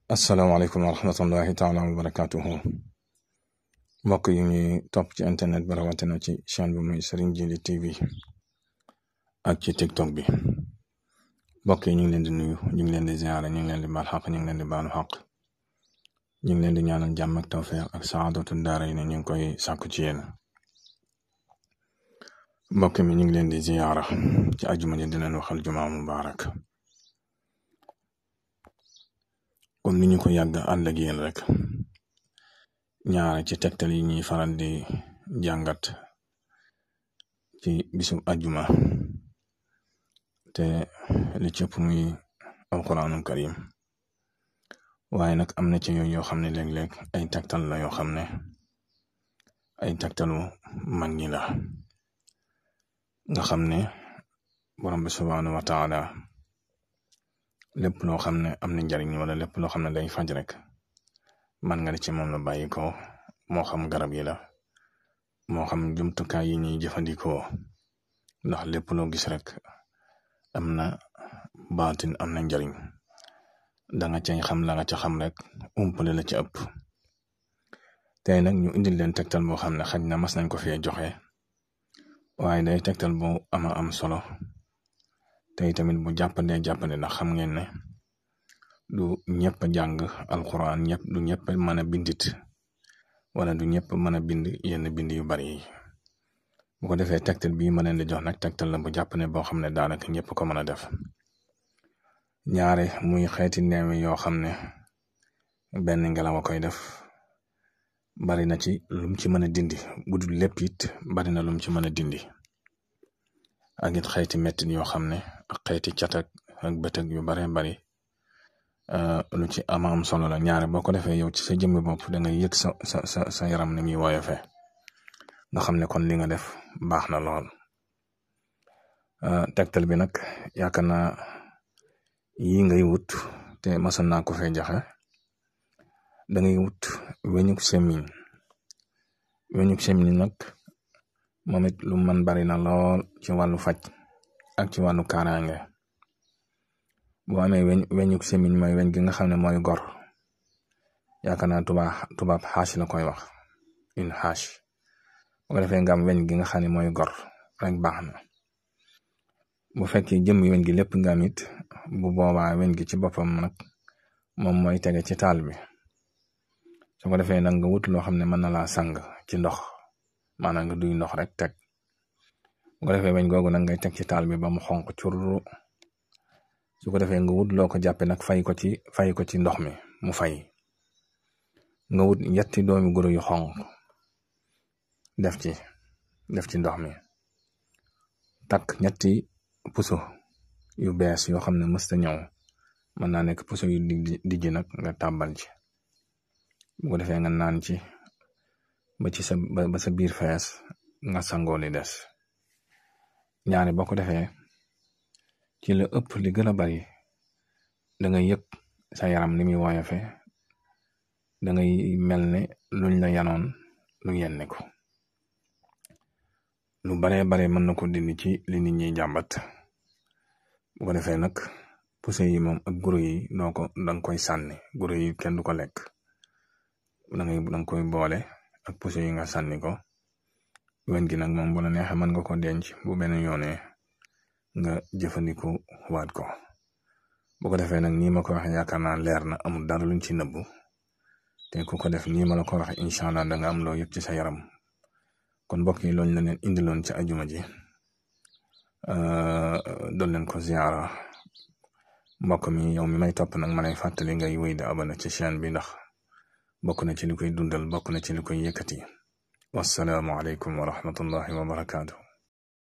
asalaamaaleykum wa rahmatullahi taala wa barakatuhu mbokk yi ñuy topp ci internet bi rawatina ci chaîne bi muy Serigne Djily TV ak ci TikTok bi mbokk yi ñu ngi leen di nuyu ñu ngi leen di ziyaara ñu ngi leen di baal xaq ñu ngi leen di baalu xaq ñu ngi leen di ñaanal jàmm ak tawfeex ak saadatu daara yi ne ñu ngi koy sàkku ci yéen mbokk mi ñu ngi leen di ziyaara ci àjjuma ji di leen waxal jumaa mubaarak kon ni ñu ko yàgg ànd ak yéen rek ñaar ci tegtal yi ñuy faral di jàngat ci bisu àjjuma te li ci ëpp muy alquraanul karim waaye nag am na ci yooyu yoo xam ne léeg-léeg ay tegtal la yoo xam ne ay tegtalu mag ñi la nga xam ne borom bi subhaanahu wa taala lépp loo xam ne am na njariñ wala lépp loo xam ne day faj rek man nga di ci moom la bàyyi ko moo xam garab yi la moo xam jumtukaay yi ñuy jëfandikoo ndax lépp loo gis rek am na baatin am na njariñ danga cay xam la nga ca xam rek umpale la ci ëpp tey nag ñu indil leen tegtal boo xam ne xaj na mas nañ ko fee joxe waaye day tegtal bu ama am solo tey tamit bu jàppande ndax xam ngeen ne du ñëpp jàng alquran du ñëpp mën a bindit wala du ñëpp mën a bind yenn bind yu bari yi bu ko defee tegtal bii ma leen di jox nag tegtal la bu jàppane boo xam ne daanaka ñëpp ko mën a def ñaare muy xeeti neewi yoo xam ne benn ngelaw a koy def bari na ci lum ci mën a dindi budul lépp it bari na lum ci mën a dindi ak it xeeti mettit yoo xam ne ak xeeti catak ak bëtëg yu bare bari lu ci am solo la ñaare boo ko defee yow ci sa jëmmi bopp da ngay yëg sa yaram ni muy woyofe nga xam ne kon li nga def baax na lool tegtal bi nag yaakaar naa yi ngay wut te masoon naa ko fee joxe da ngay wut weñuk semiñ nag moom it lu man bari na lool ci wàllu faj ak ci wàllu kaaraange boo amee weñuk semiñ mooy weñ gi nga xam ne mooy gor yaakaar naa tubaab xaas la koy wax une xaas bu ko defee nga am weñ gi nga xam ne mooy gor rek baax na bu fekkee jëm weñ gi lépp nga am it bu boobaa weñ gi ci boppam nag moom mooy tege ci taal bi su ko defee nag nga wut loo xam ne mën na laa sang ci ndox maanaam nga duy ndox rek teg bu ko defee weñ googu nag ngay teg ci taal bi ba mu xonq curru su ko defee nga wut loo ko jàppe nag fay ko ci ndox mi mu fay nga wut ñetti doomi guro yu xonq def ci ndox mi takk ñetti puso yu bees yoo xam ne mësta ñëw mën naa nekk puso yu dijj nag nga tàbbal ci bu ko defee nga naan ci ba sa biir fees nga sangoo li des ñaari boo ko defee ci la ëpp li gën a bari da ngay yëg sa yaram ni muy woyofe da ngay mel ne luñ la yanoon lu yenn ko lu baree bare mën na ko dindi ci li nit ñi jàmbat bu ko defee nag pousse yi moom ak guro yi danga koy sànni guro yi kenn du ko lekk danga koy boole ak pousse yi nga sànni ko weñ gi nag moom bu la neexee mën nga ko denc bu benn yoonee nga jëfandikoo waat ko bu ko defee nag nii ma ko waxee yaakaar naa leer na amul dara luñ ci nëbbu te ku ko def nii ma la ko waxee incha allah da nga am loo yëg ci sa yaram kon mbokk yi loolu la leen indiloon ci ajuma ji doon leen ko ziyaara mbokk mi yow mi may topp nag ma lay fàttali ngay wéy di abonné ci chaîne bi ndax bokk na ci li koy dundal bokk na ci li koy yëkkati wassalaamu aleykum wa rahmatullahi wa barakaatu